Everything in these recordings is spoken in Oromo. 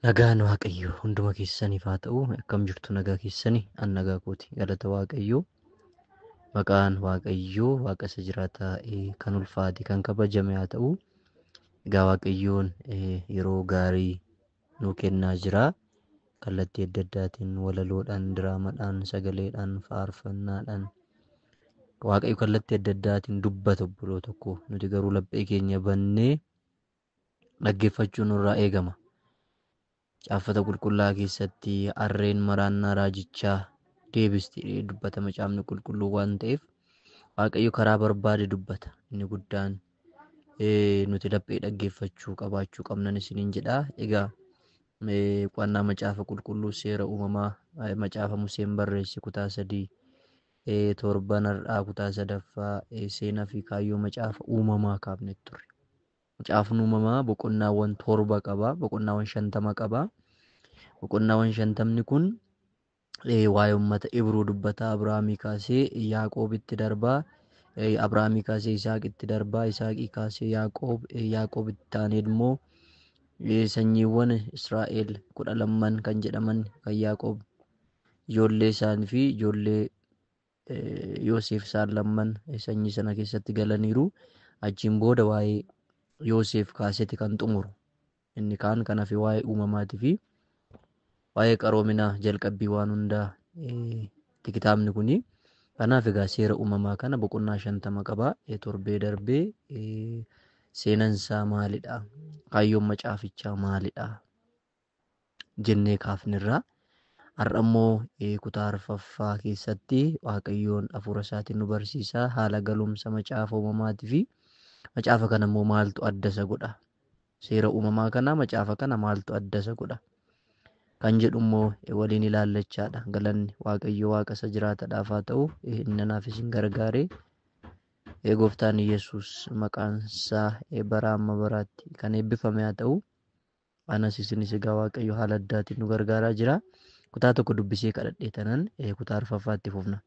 Nagaan Waaqayyoo hunduma keessaniif haa ta'u. Akkam jirtu nagaa keessanii? An nagaa kooti. Galata Waaqayyoo. Maqaan Waaqayyoo Waaqa isa jiraataa kan ulfaate kan kabajame haa ta'u. Egaa Waaqayyoon yeroo gaarii nuu kennaa jira. Kallattii adda addaatiin walaloodhaan, diraamaadhaan, sagaleedhaan, faarfannaadhaan. Waaqayyo kallattii adda addaatiin dubbata obboloota koo. Nuti garuu laphee keenya bannee dhaggeeffachuun nurraa eegama. Caaffata qulqullaa keessatti harreen maraannaa raajichaa deebisti dubbata macaafni qulqulluu waan ta'eef Waaqayyo karaa barbaade dubbata. Inni guddaan nuti laphee dhaggeeffachuu qabaachuu qabnan isiniin jedha. Egaa qo'annaa macaafa qulqulluu seera uumamaa macaafa Museen barreesse kutaa 3 torban har'aa kutaa 3ffaa seenaa fi kaayyoo macaafa uumamaa kaafne turre. Macaafni uumamaa boqonnaawwan 7 qaba. Boqonnaawwan 50 qaba. Boqonnaawwan 50 kun waa'ee uummata Ibroo dubbata. Abrahaamii kaasee Yaaqoobitti darbaa. Abrahaamii kaasee Yisihaaqitti darbaa. Yisaaqii kaasee Yaaqoob, Yaaqoobitti taanee immoo sanyiiwwan Israa'el 12 kan jedhaman kan Yaaqoob ijoollee isaanii fi ijoollee Yoosef isaan lamman sanyii sana keessatti galaniiru. Achiin booda waa'ee Yoosef kaaseeti kan xumuru. Inni kaan kan hafe waa'ee uumamaatii fi waa'ee qaroominaa jalqabbii waan hundaa kitaabni kuni. Kanaaf egaa seera uumamaa kana boqonnaa 50 qaba. Torbee darbee seenansaa maalidha? Kaayyoon macaafichaa maalidha? Jennee kaafnirra. Har'a immoo kutaa arfaffaa keessatti Waaqayyoon hafuura isaatiin nu barsiisa. Haala galumsa macaafa uumamaatii fi macaafa kana immoo maaltu adda isa godha? Seera uumamaa kana macaafa kana maaltu adda isa godha? Kan jedhu immoo waliin ilaallachaadha. Galanni Waaqayyo Waaqa isa jiraatadhaaf haa ta'u. Inni anaaf isin gargaare. Gooftaan Yesuus maqaan isaa bara amma baraatti kan eebbifame haa ta'u. Anas isinis egaa Waaqayyo haala addaatiin nu gargaaraa jira. Kutaa tokko dubbisee kadhadhee tanan kutaa arfaffaatti fufna.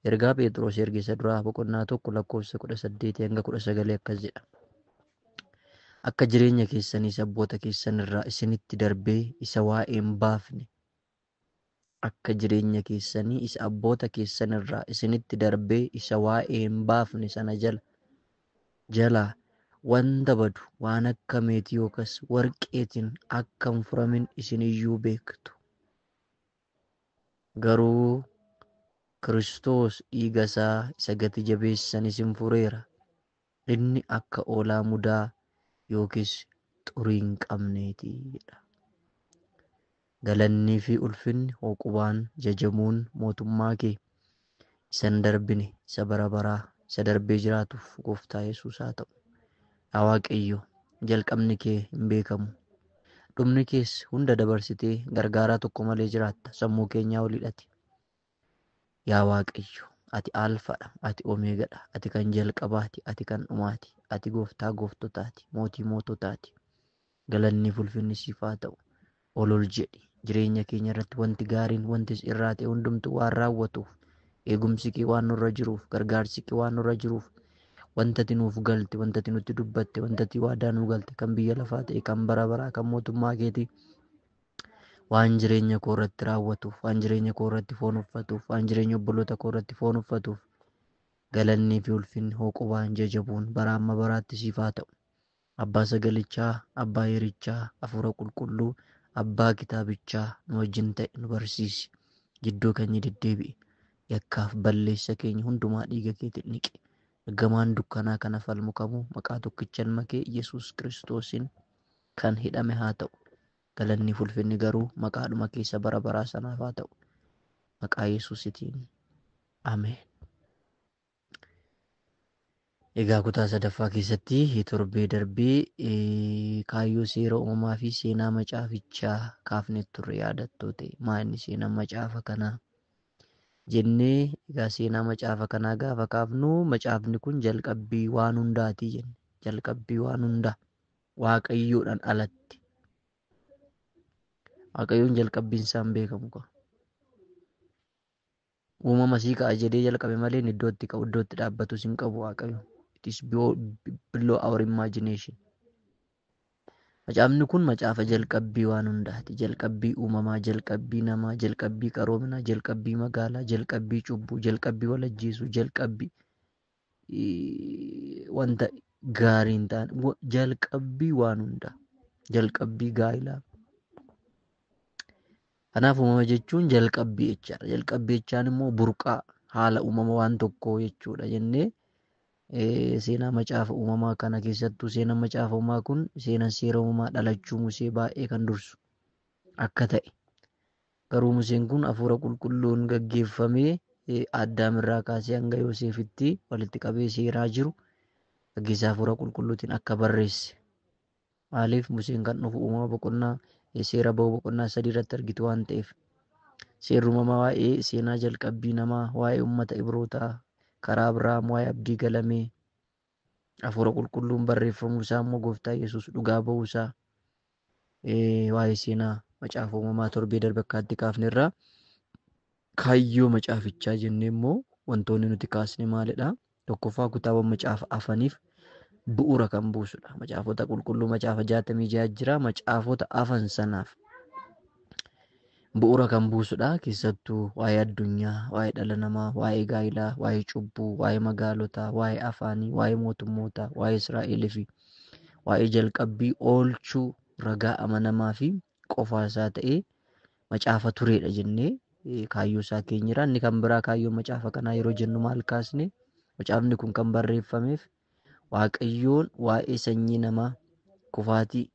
Ergaa Phexros erge isa duraa boqonnaa 1 lakkoofsa 18 hanga 19 akkas jedha. Akka jireenya keessanii abboota keessan irraa isinitti darbee isa waa'ee hin baafne. Akka jireenya keessanii isa abboota keessan irraa isinitti darbee isa waa'ee hin baafne sana jalaa wanta badu waan akka meetii yookas warqeetiin akka hin furamin isiniyyuu beektu. Garuu Kiristoos dhiiga isaa isa gati jabeessan isin fureera. Inni akka oolaa mudaa yookiis xurii hin qabneeti jedha. Galannii fi ulfinni hooqubaan jajamuun mootummaa kee isa hin darbine isa bara baraa isa darbee jiraatuuf gooftaa Yesuus haa ta'u. Yaa Waaqayyo jalqabni kee hin beekamu. Dhumni kees hunda dabarsitee gargaaraa tokko malee jiraatta. Sammuu keenyaa oliidhati. Yaa Waaqayyo ati Alfaadha, ati Omeegadha, ati kan jalqabaati, ati kan dhumaati, ati gooftaa gooftotaati, mootii moototaati. Galanni fi ulfinni siif haa ta'u. Ol ol jedhi. Jireenya keenya irratti wanti gaariin wanti irraa ta'e hundumtuu waan raawwatuuf, eegumsi kee waan nurra jiruuf, gargaarsi kee waan nurra jiruuf, wanta ati nuuf galte, wanta ati nutti dubbatte, wanta ati waadaa nuu galte kan biyya lafaa ta'e, kan bara baraa, kan mootummaa keetii waan jireenya koo irratti raawwatuuf, waan jireenya koo irratti foon uffatuuf, waan jireenya obboloota koo irratti foon uffatuuf galannii fi ulfinni hooqubaan jajabuun bara amma baraatti siif haa ta'u. Abbaa sagalichaa, abbaa yerichaa, hafuura qulqulluu, abbaa kitaabichaa nu wajjin ta'e nu barsiisi. Jidduu keenya deddeebi'i. Yakkaaf balleessa keenya hundumaa dhiiga keetiin dhiqi. Ergamaan dukkanaa kana falmu kamuu maqaa tokkicha ilma kee Yesuus Kiristoosiin kan hidhame haa ta'u. Galanni fi ulfinni garuu maqaadhuma keessa bara baraa sanaaf haa ta'u. Maqaa Yesuusitiin. Ameen. Egaa kutaa sadaffaa keessatti torbee darbee kaayyoo seera uumamaa fi seenaa macaafichaa kaafne turre yaadattoo ta'e maa inni seenaa macaafa kanaa jennee egaa seenaa macaafa kanaa gaafa kaafnu macaafni kun jalqabbii waan hundaati jenne. Jalqabbii waan hundaa Waaqayyoodhaan alatti. Waaqayyoon jalqabbiin isaa hin beekamu qaba. Uumama sii ka'a jedhee jalqabe malee inni iddoo itti ka'u iddoo itti dhaabbatus hin qabu Waaqayyo. It is below our imagination. Macaafni kun macaafa jalqabbii waan hundaati. Jalqabbii uumamaa, jalqabbii namaa, jalqabbii qaroominaa, jalqabbii magaalaa, jalqabbii cubbuu, jalqabbii walajjeesuu, jalqabbii wanta gaarii hin taane, jalqabbii waan hundaa, jalqabbii gaa'ilaa. Kanaaf uumama jechuun jalqabbii jechaadha. Jalqabbii jechaan immoo burqaa haala uumama waan tokkoo jechuudha jennee seenaa macaafa uumamaa kana keessattuu seenaan macaafa uumamaa kun seenaan seera uumamaa dhalachuu Musee baay'ee kan dursu akka ta'e. Garuu Museen kun hafuura qulqulluun gaggeeffamee Addaam irraa kaasee hanga Yoosefitti walitti qabee seeraa jiru gaggeessaa hafuura qulqulluutiin akka barreesse. Maaliif Museen kan dhufu uumama boqonnaa seera ba'uu boqonnaa 3 irratti argitu waan ta'eef. Seerri uumamaa waa'ee seenaa jalqabbii namaa, waa'ee uummata Ibrootaa, karaa Abrahaam waa'ee abdii galamee, hafuura qulqulluun barreeffamuu isaa immoo gooftaa Yesuus dhugaa ba'uu isaa, waa'ee seenaa macaafa uumamaa torbee darbe akkaatti kaafne irraa kaayyoo macaafichaa jennee immoo wantoonni nuti kaasne maalidha? Tokkoffaa kutaawwan macaafa afaniif bu'uura kan buusudha. Macaafota qulqulluu macaafa 66 jira. Macaafota afan sanaaf bu'uura kan buusudha. Keessattuu waa'ee addunyaa, waa'ee dhala namaa, waa'ee gaa'ilaa, waa'ee cubbuu, waa'ee magaalotaa, waa'ee afaanii, waa'ee mootummootaa, waa'ee Israa'elii fi waa'ee jalqabbii oolchuu ragaa amanamaa fi qofaa isaa ta'ee macaafa turedha jennee kaayyoo isaa keenyira. Inni kan biraa kaayyoo macaafa kanaa yeroo jennu maal kaasne? Macaafni kun kan barreeffameef Waaqayyoon waa'ee sanyii namaa kufaatii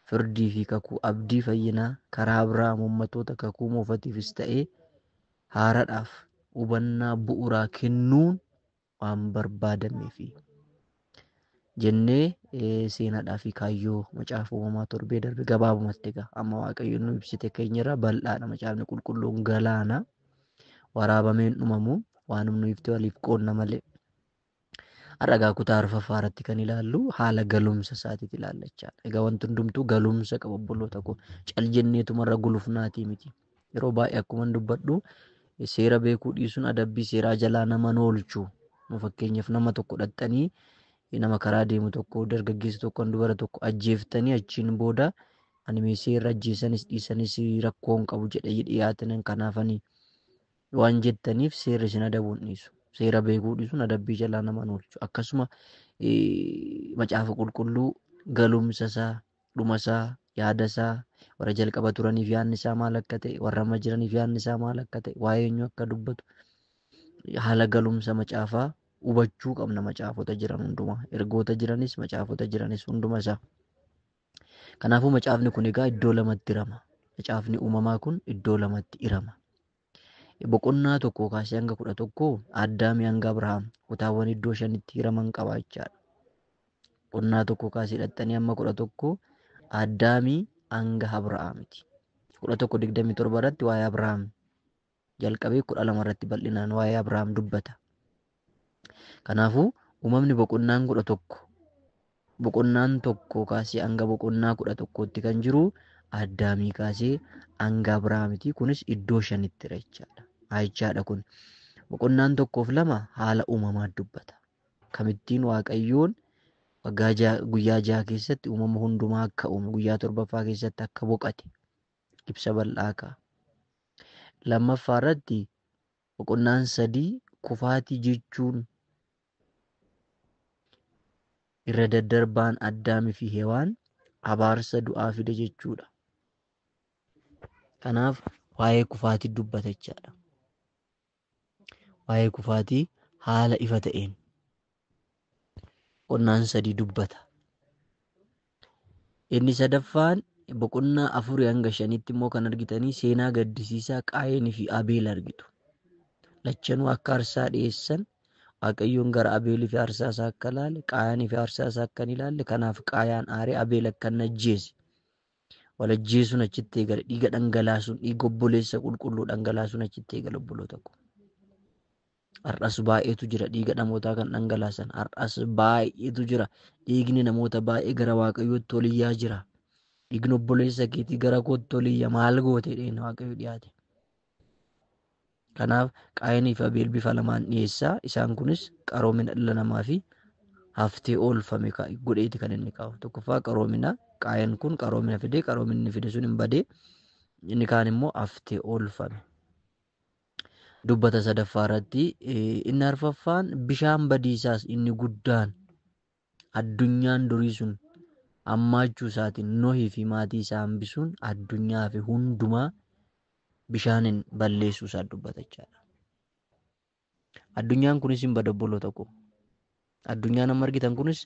firdii fi kakuu abdii fayyinaa karaa Abrahaam uummattoota kakuu moofatiifis ta'ee haaraadhaaf hubannaa bu'uuraa kennuun waan barbaadameefi jennee seenaadhaa fi kaayyoo macaafa uumamaa torbee darbe gabaabumatti egaa amma Waaqayyoon nu ibsite keenyarra bal'aadha. Macaafni qulqulluun galaana waraabameen dhumamu waan nu ifte waliif qoonna malee. Har'a egaa kutaa arfaffaa irratti kan ilaallu haala galumsa isaatiif ilaalla jechaadha. Egaa wanti hundumtuu galumsa qaba obboloota koo. Cal jenneetumarra gulufnaatii miti. Yeroo baay'ee akkuma dubbadhu seera beekuu dhiisuun adabbii seeraa jalaa nama oolchu. Fakkeenyaaf nama tokko dhaxxanii nama karaa deemu tokko dargaggeessa tokko dubara tokko ajjeeftanii achiin booda ani seera ajjeesanis dhiisanis rakkoo hin qabu jedhee dhiyaatan kanaafanii waan jettaniif seerri isin adabuun dhiisu. Seera beekuu dhiisuun adabbii jalaa nama oolchu. Akkasuma macaafa qulqulluu galumsa isaa, dhuma isaa, yaada isaa, warra jalqaba turaniif yaadni isaa maal akka ta'e, warra amma jiraniif yaadni isaa maal akka ta'e, waa'ee eenyu akka dubbatu haala galumsa macaafaa hubachuu qabna macaafota jiran hundumaa. Ergoota jiranis macaafota jiranis hunduma isaa. Kanaafuu macaafni kun egaa iddoo lamatti hirama. Macaafni uumamaa kun iddoo lamatti hirama. Boqonnaa 1 kaasee hanga 11 Addaamii hanga Abrahaam kutaawwan iddoo 5tti hiraman qaba jechaadha. Boqonnaa 1 kaasee dhaxxanii hamma 11 Addaamii hanga Abrahaamiti. 11:27 irratti waa'ee Abrahaam jalqabee 12 irratti bal'inaan waa'ee Abrahaam dubbata. Kanaafuu uumamni boqonnaan 11 boqonnaan 1 kaasee hanga boqonnaa 11tti kan jiru Addaamii kaasee hanga Abrahaamiti. Kunis iddoo 5tti jechaadha. Jechaadha kun boqonnaan 1 fi 2 haala uumamaa dubbata. Kamittiin Waaqayyoon guyyaa 6 keessatti uumama hundumaa akka uume guyyaa 7ffaa keessatti akka boqate ibsa bal'aa ka'a. Lammaffaa irratti boqonnaan 3 kufaatii jechuun irra daddarbaan Addaamii fi Hewaan abaarsa du'aa fide jechuudha. Kanaaf waa'ee kufaatii dubbata jechaadha. Waa'ee kufaatii haala ifa ta'een boqonnaan 3 dubbata. Inni sadaffaan boqonnaa 4 hanga 5tti immoo kan argitanii seenaa gaddisiisaa Qaayinii fi Abeel argitu. Lachanuu akka aarsaa dhiyeessan Waaqayyoon gara Abeelii fi aarsaa isaa akka ilaale, Qaayinii fi aarsaa isaa akka hin ilaalle, kanaaf Qaayaan aaree Abeel akka hin ajjeese. Walajjeesuun achitti eegale, dhiiga dhangalaasuun, dhiiga obboleessa qulqulluu dhangalaasuun achitti eegale obboloota koo. Har'as baay'eetu jira dhiiga namootaa kan dhangalaasan. Har'as baay'eetu jira dhiigni namoota baay'ee gara Waaqayyootti ol iyyaa jira. Dhiigni obboleessa keetii gara kootti ol iyya maal goote jedheen Waaqayyo dhiyaate. Kanaaf Qaayinii fi Abeel bifa lamaan dhiyeessaa. Isaan kunis qaroomina dhala namaa fi haftee oolfame godheeti kan inni kaa'u. Tokkoffaa qaroomina Qaayeen kun qaroomina fide, qaroominni fide sun hin badee, inni kaan immoo haftee oolfame. Dubbata sadaffaa irratti inni arfaffaan bishaan badiisaas inni guddaan addunyaan durii sun hammaachuu isaatiin Nohii fi maatii isaa hambisuun addunyaa fi hundumaa bishaaniin balleessuu isaa dubbata jechaadha. Addunyaan kunis hin bada obboloota koo. Addunyaan amma argitan kunis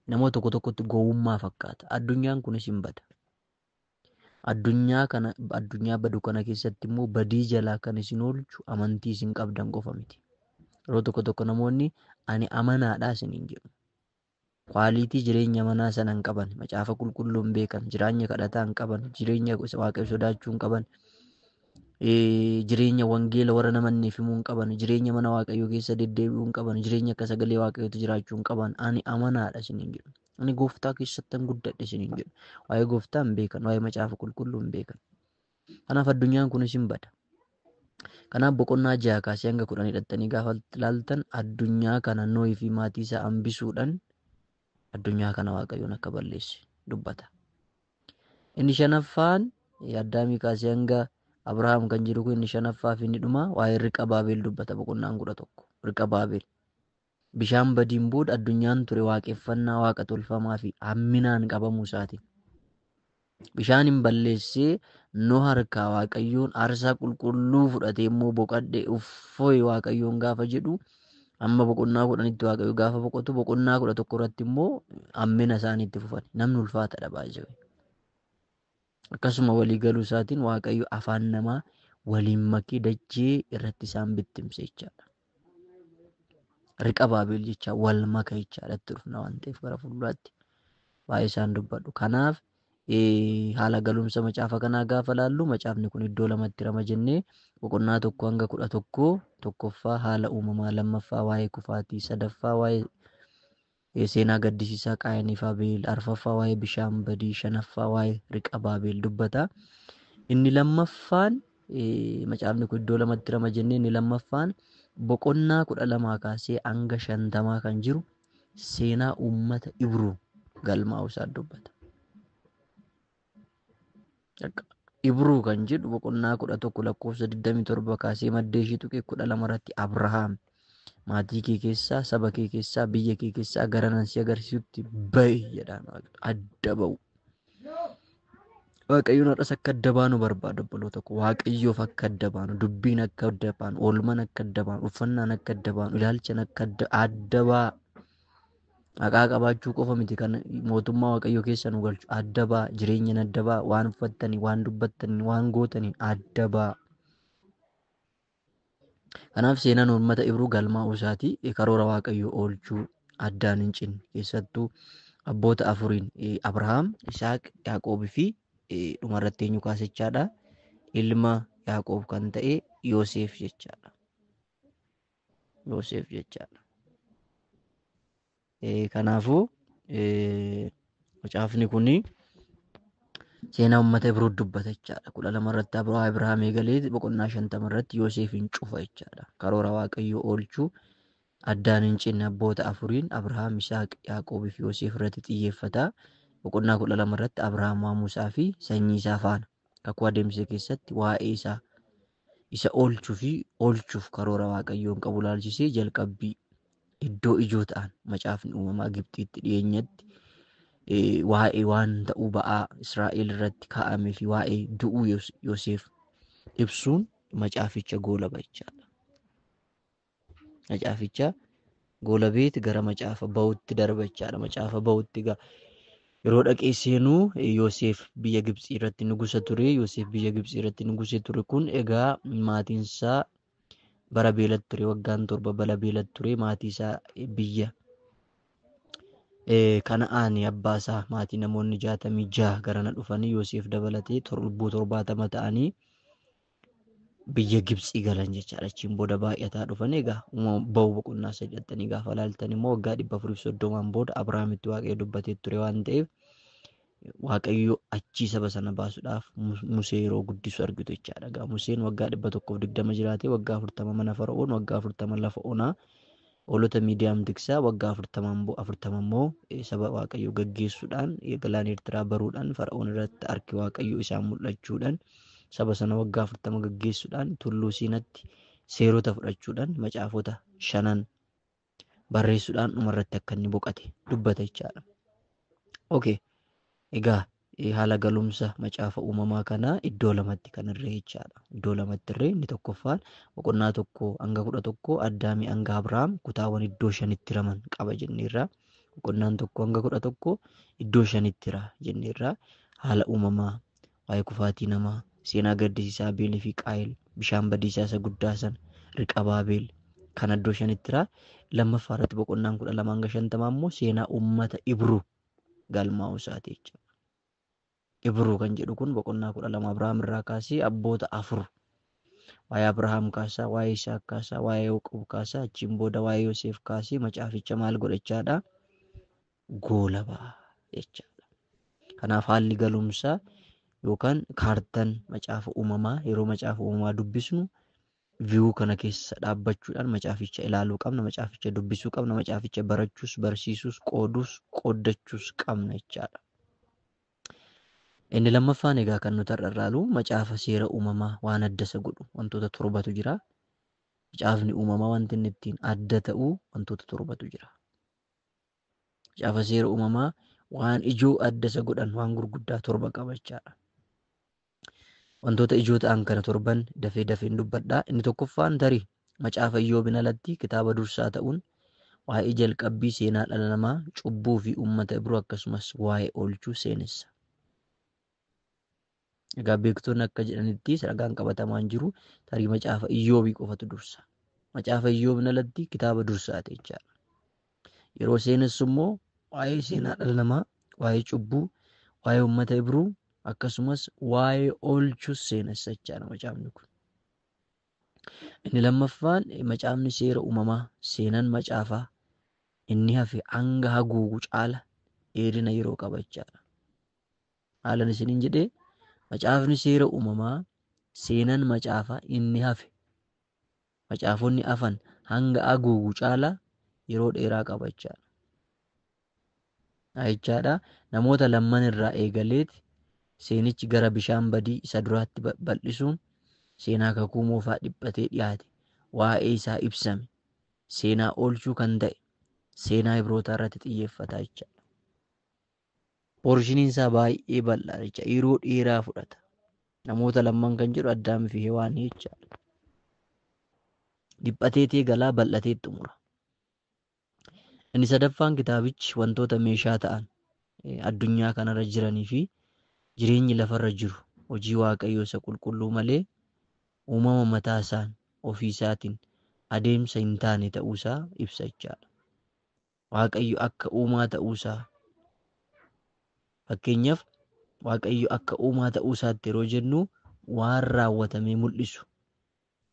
namoota tokko tokkotti gowwummaa fakkaata. Addunyaan kunis hin bada. Addunyaa kana addunyaa badu kana keessatti immoo badii jalaa kan isin oolchu amantii isin qabdan qofa miti. Yeroo tokko tokko namoonni ani amanaadha isiniin jedhu. Kwaalitii jireenya manaa sana hin qaban, macaafa qulqulluu hin beekan, jireenya kadhataa hin qaban, jireenya waaqayyo sodaachuu hin qaban, jireenya wangeela warra namanneef himuu hin qaban, jireenya mana waaqayyoo keessa deddeebi'uu hin qaban, jireenya akka sagalee waaqayyootti jiraachuu hin qaban. Ani amanaadha isiniin jedhu. Ani gooftaa keessattan guddadhe isiniin jedhu. Waa'ee gooftaa hin beekan, waa'ee macaafa qulqulluu hin beekan. Kanaaf addunyaan kunis hin bada. Kanaaf boqonnaa 6 kaasee hanga 10 hidhattanii gaafa ilaaltan addunyaa kana Nohii fi maatii isaa hambisuudhaan addunyaa kana waaqayyoon akka balleesse dubbata. Inni shanaffaan Addaamii kaasee hanga Abrahaam kan jiru kun inni shanaffaa fi inni dhumaa waa'ee riqa Baabel dubbata boqonnaan 11. Riqa Baabel. Bishaan badiin booda addunyaan ture waaqeffannaa waaqa tolfamaa fi hamminaan qabamuu isaatiin. Bishaan hin balleessee Noha harkaa waaqayyoon aarsaa qulqulluu fudhatee immoo boqadhe uffooyi waaqayyoon gaafa jedhu amma boqonnaa 10tti waaqayyo gaafa boqotu boqonnaa 11 irratti immoo hammina isaanii itti fufan. Namni ulfaataadha baay'ee. Akkasuma walii galuu isaatiin waaqayyo afaan namaa waliin makee dachee irratti isaan bittimse jechaadha. Riqa Baabel jecha wal maka jechaadha itti dhufna waan ta'eef gara fuulduraatti baay'ee isaan dubbadhu. Kanaaf haala galumsa macaafa kanaa gaafa laallu macaafni kun iddoo lamatti rama jennee boqonnaa 1 hanga 11 tokkoffaa haala uumamaa, lammaffaa waa'ee kufaatii, sadaffaa waa'ee seenaa gaddisiisaa Qaayinii fi Abeel, arfaffaa waa'ee bishaan badii, shanaffaa waa'ee riqa Baabel dubbata. Inni lammaffaan macaafni kun iddoo lamatti rama jennee inni lammaffaan boqonnaa 12 kaasee hanga 50 kan jiru seenaa uummata Ibruu galmaa'uu isaa dubbata. Ibruu kan jedhu boqonnaa 11 lakkoofsa 27 kaasee maddee ishii tuqee 12 irratti Abrahaam maatii kee keessaa, saba kee keessaa, biyya kee keessaa gara nan si agarsiisutti ba'i jedhaan adda ba'u. Waaqayyoon har'as akka adda baanu barbaada obboloota koo. Waaqayyoof akka adda baanu, dubbiin akka adda baanu, oolmaan akka adda baanu, uffannaan akka adda baanu, ilaalchaan akka adda baa. Maqaa qabaachuu qofa miti kan mootummaa Waaqayyoo keessa nu galchu. Adda baa, jireenyaan adda baa, waan uffattanii, waan dubbattanii, waan gootanii adda baa. Kanaaf seenaan uummata Ibruu galmaa'uu isaatii karoora Waaqayyoo oolchuu addaan hin cinne keessattuu abboota afuriin Abrahaam, Isaaq, Yaaqoobii fi dhumarratti eenyu kaasichaadha? Ilma Yaaqoob kan ta'e Yoosef jechaadha. Yoosef jechaadha. Kanaafuu macaafni kun seenaa uummata Ibruu dubbata jechaadha. 12 irratti Abrahaam eegalee boqonnaa 50 irratti Yoosefin cufa jechaadha. Karoora Waaqayyoo oolchuu addaan hin cinne abboota afuriin Abrahaam, Isaaq, Yaaqoobii fi Yoosef irratti xiyyeeffata. Boqonnaa 12 irratti Abrahaam waamuu isaa fi sanyii isaa faana kakuu adeemsa keessatti waa'ee isaa isa oolchuu fi oolchuuf karoora Waaqayyoon qabu ilaalchisee jalqabbii iddoo ijoo ta'an macaafni uumamaa Gibxiitti dhiyeenyatti waa'ee waan ta'uu ba'aa Israa'el irratti kaa'amee fi waa'ee du'uu Yoosef ibsuun macaaficha goolaba jechaadha. Macaaficha goolabeeti gara macaafa ba'utti darba jechaadha. Macaafa ba'utti yeroo dhaqee seenuu Yoosef biyya Gibxii irratti nugusa ture. Yoosef biyya Gibxii irratti nugusa ture kun egaa maatiin isaa bara beelatti ture, waggaan 7 bara beelatti ture. Maatii isaa biyya Kana'aan abbaa isaa maatii namoonni 66 garana dhufanii Yoosef dabalatee lubbuu 70 ta'anii biyya Gibxii galan jechaadha. Achiin booda baay'ataa dhufan. Egaa ba'uu boqonnaa 3 dhattanii gaafa ilaaltan immoo waggaa 430 booda Abrahaamitti Waaqayyo dubbatee ture waan ta'eef Waaqayyo achii saba sana baasuudhaaf Musee yeroo guddisu argitu jechaadha. Egaa Museen waggaa 120 jiraatee waggaa 40 mana Fara'oon, waggaa 40 lafa onaa, Hoolota Miidiyaam tiksaa waggaa 40 immoo saba Waaqayyoo gaggeessuudhaan galaana Eertiraa baruudhaan Fara'oon irratti harki Waaqayyoo isaan mul'achuudhaan saba sana waggaa 40 gaggeessuudhaan tulluu Siinaatti seerota fudhachuudhaan macaafota 5 barreessuudhaan dhumarratti akka inni boqate dubbata jechaadha. Okay. Egaa haala galumsa macaafa uumamaa kanaa iddoo lamatti kan irree jechaadha. Iddoo lamatti irree inni tokkoffaan boqonnaa 1 hanga 11 Addaamii hanga Abrahaam kutaawwan iddoo 5tti hiraman qaba jenneerra. Boqonnaan 1 hanga 11 iddoo 5tti hira jenneerra. Haala uumamaa, waa'ee kufaatii namaa, seenaa gaddisiisaa Abeelii fi Qaayil, bishaan badiisaa isa guddaa sana, riqa Baabel kan iddoo 5tti hira. Lammaffaa irratti boqonnaan 12 hanga 50 immoo seenaa uummata Ibruu galmaa'uu isaati jechuudha. Ibruu kan jedhu kun boqonnaa 12 Abrahaam irraa kaasee abboota 4 waa'ee Abrahaam kaasaa, waa'ee Isaaq kaasaa, waa'ee Yaaqoob kaasaa, achiin booda waa'ee Yoseef kaasee macaaficha maal godhachaadha? Goolabaa jechaadha. Kanaaf haalli galumsaa yookaan kaartan macaafa uumamaa yeroo macaafa uumamaa dubbisnu viyuu kana keessa dhaabbachuudhaan macaaficha ilaaluu qabna, macaaficha dubbisuu qabna, macaaficha barachuus, barsiisuus, qooduus, qooddachuus qabna jechaadha. Inni lammaffaan egaa kan nuti har'a ilaallu macaafa seera uumamaa waan adda isa godhu wantoota 7tu jira. Macaafni uumamaa wanti inni ittiin adda ta'u wantoota 7tu jira. Macaafa seera uumamaa waan ijoo adda isa godhan waan gurguddaa 7 qaba jechaadha. Wantoota ijoo ta'an kana 7 dafee dafeen dubbadha. Inni tokkoffaan tarii macaafa Iyyoobin alatti kitaaba dursaa ta'uun waa'ee jalqabbii seenaa dhala namaa, cubbuu fi uummata Ibroo akkasumas waa'ee oolchuu seenessa. Egaa beektonni akka jedhanitti ragaan qabatamaan jiru tarii macaafa Iyyoobii qofatu dursa. Macaafa Iyyoobin alatti kitaaba dursaati jechaadha. Yeroo seenessu immoo waa'ee seenaa dhala namaa, waa'ee cubbuu, waa'ee uummata Ibroo akkasumas waa'ee oolchuu seenessa jechaadha macaafni kun. Inni lammaffaan macaafni seera uumamaa seenaan macaafaa inni hafe hanga haguugu caala dheerina yeroo qaba jechaadha. Haalan isiniin jedhee macaafni seera uumamaa seenaan macaafaa inni hafe macaafonni hafan hanga haguugu caala yeroo dheeraa qaba jechaadha. Jechaadha namoota lamman irraa eegaleeti seenichi gara bishaan badii isa duraatti bal'isuun seenaa kakuu moofaa dhiphatee dhiyaate waa'ee isaa ibsame seenaa oolchuu kan ta'e seenaa Ibrootaa irratti xiyyeeffata jechaadha. Poorshiniin isaa baay'ee bal'aa jecha yeroo dheeraa fudhata. Namoota lamman kan jedhu Addaam fi Hewaan jechaadha. Dhiphatee galaa bal'atee xumura. Inni sadaffaan kitaabichi wantoota meeshaa ta'an addunyaa kanarra jiranii fi jireenyi lafarra jiru hojii Waaqayyoo isa qulqulluu malee uumama mataa isaan ofii isaatiin adeemsa hin taane ta'uusaa ibsa jechaadha. Waaqayyo akka uumaa ta'uusaa fakkeenyaaf Waaqayyo akka uumaa ta'uusaatti yeroo jennu waan raawwatamee mul'isu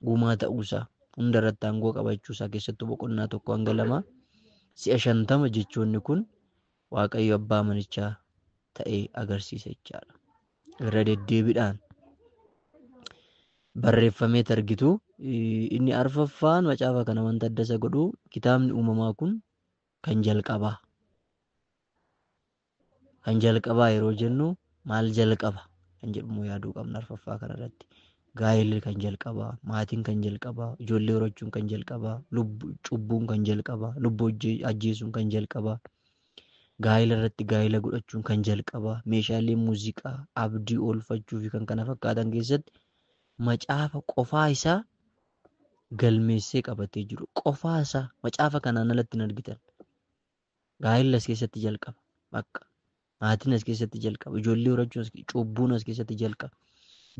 uumaa ta'uusaa hundarratti aangoo qabachuusaa keessattuu boqonnaa 1 hanga 2 si'a 50 jechoonni kun Waaqayyo abbaa manichaa ta'ee agarsiisa jechaadha. Irra deddeebiidhaan barreeffamee argitu. Inni arfaffaan macaafa kana wanta adda isa godhu kitaabni uumamaa kun kan jalqabaa. Kan jalqabaa yeroo jennu maal jalqaba kan jedhamu yaaduu qabna arfaffaa kanarratti. Gaa'elli kan jalqabaa, maatiin kan jalqabaa, ijoollee horachuun kan jalqabaa, cubbuun kan jalqabaa, lubbuu ajjeesuun kan jalqabaa, gaa'ela irratti gaa'ela godhachuun kan jalqabaa, meeshaalee muuziqaa, abdii oolfachuu fi kan kana fakkaatan keessatti macaafa qofaa isaa galmeessee qabatee jiru. Qofaa isaa macaafa kanaan alatti hin argitan. Gaa'elli as keessatti jalqaba. Bakka maatiin as keessatti jalqaba. Ijoollee horachuun cubbuun as keessatti jalqaba.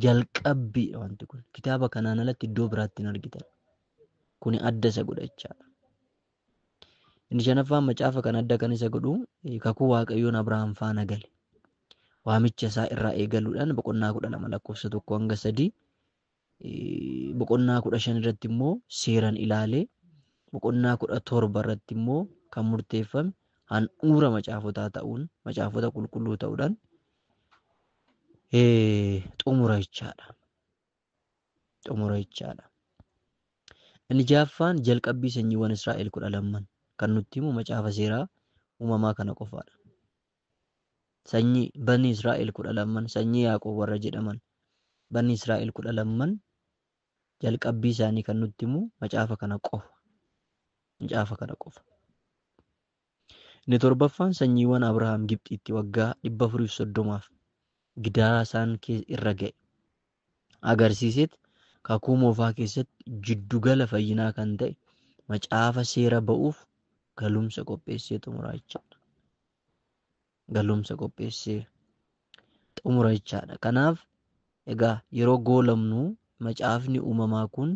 Jalqabbiidha wanti kun. Kitaaba kanaan alatti iddoo biraatti hin argitan. Kuni adda isa godha jechaadha. Inni shanaffaan macaafa kan adda kan isa godhu kakuu Waaqayyoon Abrahaam faana gale. Waamicha isaa irraa eegaluudhaan boqonnaa 12 lakkoofsa 1 hanga 3 boqonnaa 15 irratti immoo seeran ilaalee boqonnaa 17 irratti immoo kan murteeffame handhuura macaafotaa ta'uun macaafota qulqulluu ta'uudhaan xumura jechaadha. Xumura jechaadha. Inni ja'affaan jalqabbii sanyiiwwan Israa'el 12 kan nutti himu macaafa seeraa uumamaa kana qofaadha. Sanyii bani Israa'el 12 sanyii Yaaqoob warra jedhaman bani Israa'el 12 jalqabbii isaanii kan nutti himu macaafa kana qofa. Macaafa kana qofa. Inni torbaffaan sanyiiwwan Abrahaam Gibxiitti waggaa 430f gidaara isaan irra ga'e agarsiiseet kakuu moofaa keessatti jiddugala fayyinaa kan ta'e macaafa seera ba'uuf galumsa qopheessee xumura jechaadha. Galumsa qopheessee xumura jechaadha. Kanaaf egaa yeroo goolamnu macaafni uumamaa kun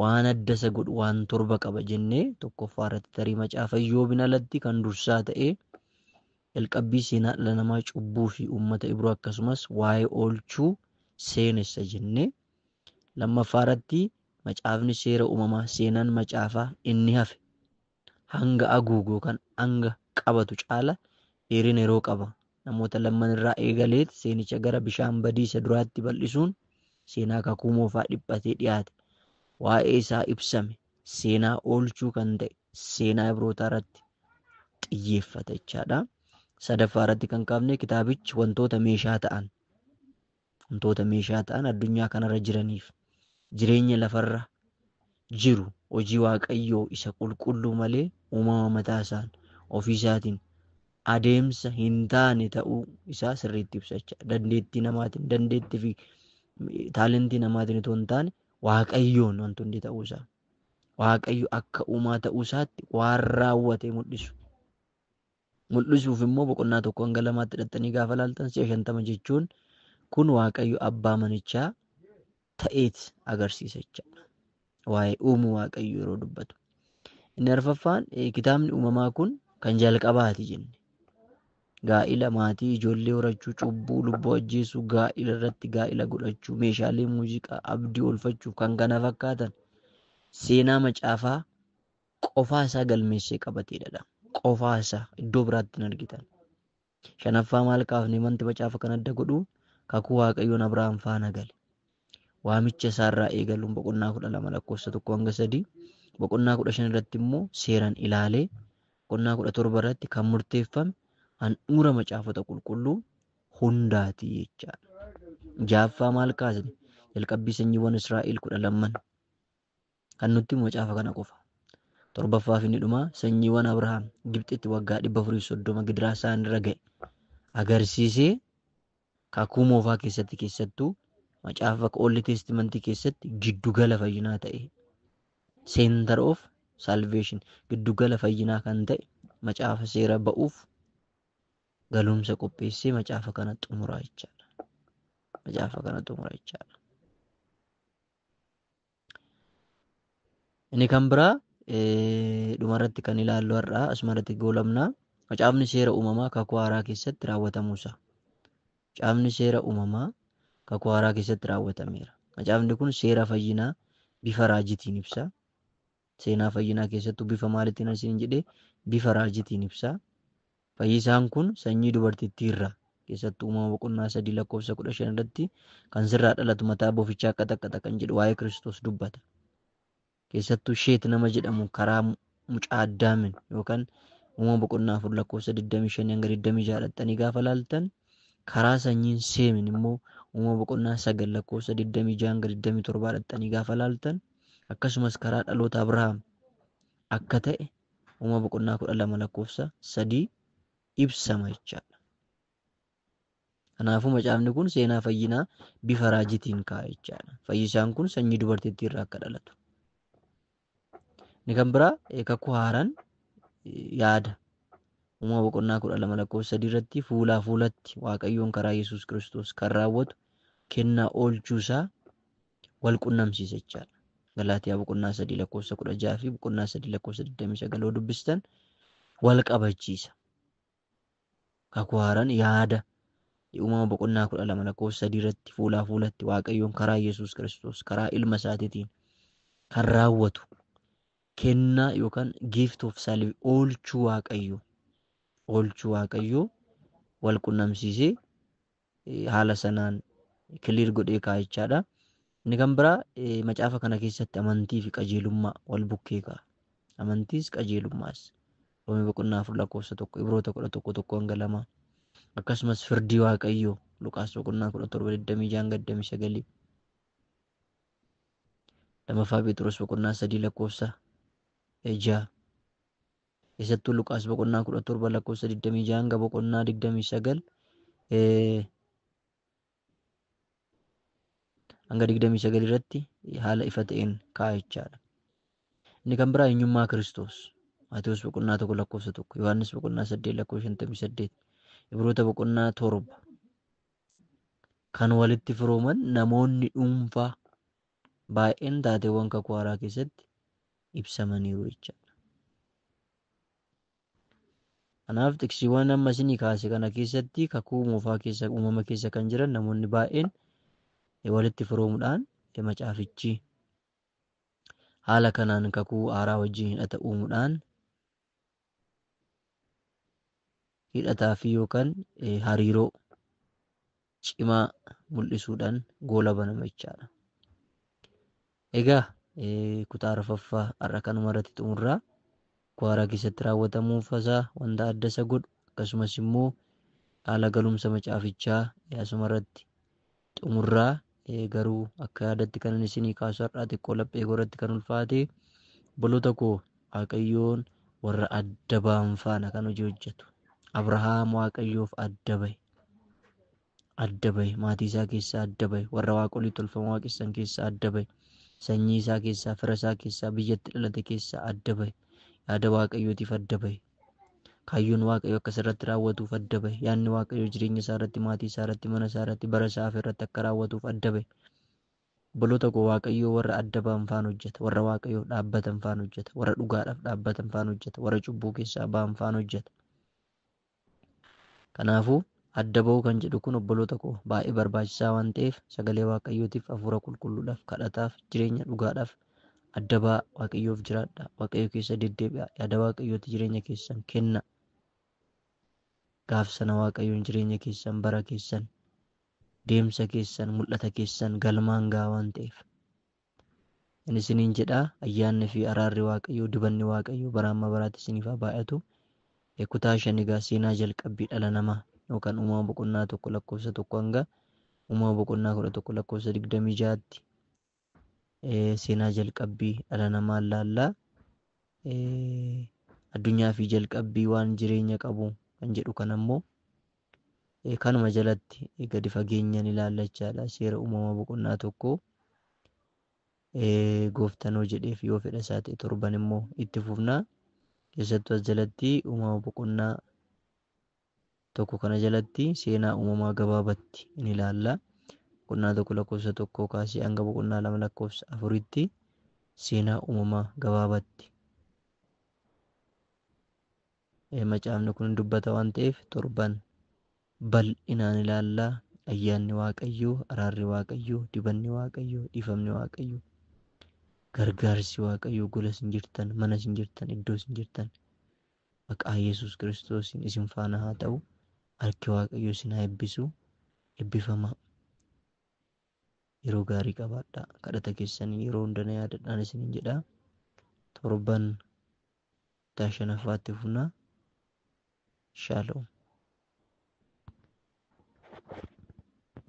waan adda isa godhu waan torba qaba jennee tokkoffaa irratti tarii macaafa Iyyoobin alatti kan dursaa ta'e jalqabbii seenaa dhala namaa cubbuu fi uummata Ibroo akkasumas waa'ee oolchuu seenessa jennee, lammaffaa irratti macaafni seera uumamaa seenaan macaafaa inni hafe hanga haguugu yookaan hanga qabatu caala dheerina yeroo qaba. Namoota lamman irraa eegaleet seenicha gara bishaan badiisa duraatti bal'isuun seenaa kakuu moofaa dhiphatee dhiyaate. Waa'ee isaa ibsame seenaa oolchuu kan ta'e seenaa Ibrootaa irratti xiyyeeffata jechaadha. Sadaffaa irratti kan kaafne kitaabichi wantoota meeshaa ta'an addunyaa kanarra jiraniif jireenya lafarra jiru hojii Waaqayyoo isa qulqulluu malee uumama mataa isaan ofii isaatiin adeemsa hin taane ta'uu isaa sirriitti ibsa jechaadha. Dandeettii namaatiin, dandeettii fi taalentii namaatiin otoo hin taane Waaqayyoon wanti hundi ta'uu isaa. Waaqayyo akka uumaa ta'uu isaatti waan raawwate mul'isu. Mul'isuuf immoo boqonnaa 1 hanga 2tti hidhattanii gaafa laaltan si'a 50 jechuun kun Waaqayyo abbaa manichaa ta'eet agarsiisa jechaadha. Waa'ee uumuu Waaqayyo yeroo dubbatu. Inni arfaffaan kitaabni uumamaa kun kan jalqabaati jenne. Gaa'ila maatii, ijoollee horachuu, cubbuu, lubbuu ajjeesuu, gaa'ila irratti gaa'ila godhachuu, meeshaalee muuziqaa, abdii oolfachuuf kan kana fakkaatan seenaa macaafaa qofaa isaa galmeessee qabateedha. Qofaa isaa iddoo biraatti hin argitan. Shanaffaa maal kaafne wanti macaafa kan adda godhu kakuu Waaqayyoon Abrahaam faana gale. Waamicha isaarraa eegaluun boqonnaa 12 lakkoofsa 1 hanga 3, boqonnaa 15 irratti immoo seeraan ilaalee, boqonnaa 17 irratti kan murteeffame handhuura macaafota qulqulluu hundaati jechaadha. Ja'affaa maal kaasne jalqabbii sanyiiwwan Israa'el 12 kan nutti macaafa kana qofa. Torbaffaa fi inni dhumaa sanyiiwwan Abrahaam Gibxitti waggaa 430 gidiraa isaan irra ga'e agarsiisee kakuu moofaa keessatti keessattuu macaafa Old Testament keessatti giddugala fayyinaa ta'e center of salvation giddugala fayyinaa kan ta'e macaafa seera ba'uuf galumsa qopheessee macaafa kana xumuraa jechaadha. Macaafa kana xumuraa jechaadha. Inni kan biraa dhumarratti kan ilaallu har'aa asumarratti goolamnaa. Macaafni seera uumamaa kakuu haaraa keessatti raawwatamuusaa. Macaafni seera uumamaa kakuu haaraa keessatti raawwatameera. Macaafni kun seera fayyinaa bifa raajitiin ibsa. Seenaa fayyinaa keessattuu bifa maaliitiin asiin jedhee bifa raajitiin ibsa. Fayyisaan kun sanyii dubartittii irraa keessattuu uumama boqonnaa 3 lakkoofsa 15 irratti kan sirraa dhalatu mataa bofichaa akka takkata kan jedhu waa'ee Kiristoos dubbata. Keessattuu Sheet nama jedhamu karaa mucaa Addaamin yookaan uumama boqonnaa 4 lakkoofsa 25 hanga 26 dhattanii gaafa laaltan karaa sanyiin Seemin immoo uumama boqonnaa 9 lakkoofsa 26 hanga 27 dhattanii gaafa laaltan akkasumas karaa dhaloota Abrahaam akka ta'e uumama boqonnaa 12 lakkoofsa 3 ibsama jechaadha. Kanaafuu macaafni kun seenaa fayyinaa bifa raajitiin kaa'a jechaadha. Fayyisaan kun sanyii dubartittii irraa akka dhalatu. Inni kan biraa kakuu haaraan yaada uumama boqonnaa 12 lakkoofsa 3 irratti fuulaa fuulatti Waaqayyoon karaa Yesuus Kiristoos kan raawwatu kennaa oolchuu isaa wal qunnamsiisa jechaadha. Galaatiyaa boqonnaa 3 lakkoofsa 16 fi boqonnaa 3 lakkoofsa 29 yoo dubbistan wal qabachiisa. Kakuu haaraan yaada uumama boqonnaa 12 lakkoofsa 3 irratti fuulaa fuulatti Waaqayyoon karaa Yesuus Kiristoos karaa ilma isaatiitiin kan raawwatu kennaa yookaan gift of salvation oolchuu Waaqayyoo wal qunnamsiisee haala sanaan clear godhee kaa'ichaadha. Inni kan biraa macaafa kana keessatti amantii fi qajeelummaa wal bukkee ka'a. Amantiis qajeelummaas. Roomee boqonnaa 4 lakkoofsa 1, Ibroota 11 1-2, akkasumas firdii Waaqayyoo Luqaas boqonnaa 17 26-29, 2ffaa Phexros boqonnaa 3 lakkoofsa 6, keessattuu Luqaas boqonnaa 17 lakkoofsa 26 hanga boqonnaa 29 hanga 29 irratti haala ifa ta'een kaa'a jechaadha. Inni kan biraa eenyummaa Kiristoos. Maatewos boqonnaa 1 lakkoofsa 1, Yohaannis boqonnaa 8 lakkoofsa 58, Ibroota boqonnaa 7 kan walitti firooman namoonni dhuunfaa baay'een taateewwan kakuu haaraa keessatti ibsamaniiru jechaadha. Kanaaf tiksiiwwan amma isinii kaase kana keessatti kakuu moofaa keessa uumama keessa kan jiran namoonni baay'een walitti firoomuudhaan macaafichi haala kanaan kakuu haaraa wajjin hidhata uumuudhaan hidhataa fi yookaan hariiroo cimaa mul'isuudhaan goola banama jechaadha. Egaa kutaa arfaffaa har'a kanuma irratti xumurraa. Kakuu haaraa keessatti raawwatamuuf isaa wanta adda isa godhu akkasumas immoo haala galumsa macaafichaa asuma irratti xumurraa. Garuu akka yaadatti kan inni isinii kaasu har'aa xiqqoo laphee koo irratti kan ulfaate, obboloota koo, Waaqayyoon warra adda ba'an faana kan hojii hojjetu. Abrahaam Waaqayyoof adda bahe. Adda bahe, maatii isaa keessaa adda bahe, warra waaqolii tolfamoo waaqessan keessaa adda bahe, sanyii isaa keessaa, fira isaa keessaa, biyyatti dhalate keessaa adda bahe, yaada Waaqayyootiif adda bahe. Kaayyoon Waaqayyo akka isarratti raawwatuuf adda bahe. Yaadni Waaqayyo jireenya isaa irratti, maatii isaa irratti, mana isaa irratti, bara isaa irratti akka raawwatuuf adda bahe. Obboloota koo, Waaqayyo warra adda ba'an faana hojjeta, warra Waaqayyoof dhaabbatan faana hojjeta, warra dhugaadhaaf dhaabbatan faana hojjeta, warra cubbuu keessaa ba'an faana hojjeta. Kanaafuu adda ba'uu kan jedhu kun, obboloota koo, baay'ee barbaachisaa waan ta'eef sagalee Waaqayyootiif, hafuura qulqulluudhaaf, kadhataaf, jireenya dhugaadhaaf adda ba'aa, Waaqayyoof jiraadha, Waaqayyo keessa deddeebi'a, yaada Waaqayyooti jireenya keessan kenna. Gaaf sana Waaqayyoon jireenya keessan, bara keessan, deemsa keessan, mul'ata keessan galmaan ga'a waan ta'eef. Inni isiniin jedhaa, ayyaanni fi araarri Waaqayyoo, dibanni Waaqayyoo bara amma baraatti isiniif haa baay'atu. Kutaa 5 egaa seenaa jalqabbii dhala namaa yookaan uumama boqonnaa 1 lakkoofsa 1 hanga uumama boqonnaa 11 lakkoofsa 26tti seenaa jalqabbii dhala namaa ilaallaa. Addunyaa fi jalqabbii waan jireenya qabu kan jedhu kan ammoo kanuma jalatti gadi fageenyaan ilaallachaadha. Seera uumama boqonnaa 1 gooftanoo jedheef yoo fedha isaa ta'e torban immoo itti fufnaa. Keessattuu as jalatti uumama boqonnaa 1 kana jalatti seenaa uumamaa gabaabatti in ilaalla. Boqonnaa 1 lakkoofsa 1 kaasee hanga boqonnaa 2 lakkoofsa 4tti seenaa uumamaa gabaabatti. Macaafni kun dubbata waan ta'eef torban bal'inaan ilaallaa. Ayyaanni Waaqayyoo, araarri Waaqayyoo, dibanni Waaqayyoo, dhiifamni Waaqayyoo, gargaarsi Waaqayyoo gola isin jirtan, mana isin jirtan, iddoo isin jirtan maqaa Yesuus Kiristoosiin isin faana haa ta'u. Harki Waaqayyoo isin haa eebbisu. Eebbifamaa. Yeroo gaarii qabaadhaa. Kadhata keessanii yeroo hunda na yaadadhaan isiniin jedhaa. Torban kutaa shanaffaatti fufnaa. Shaaloom.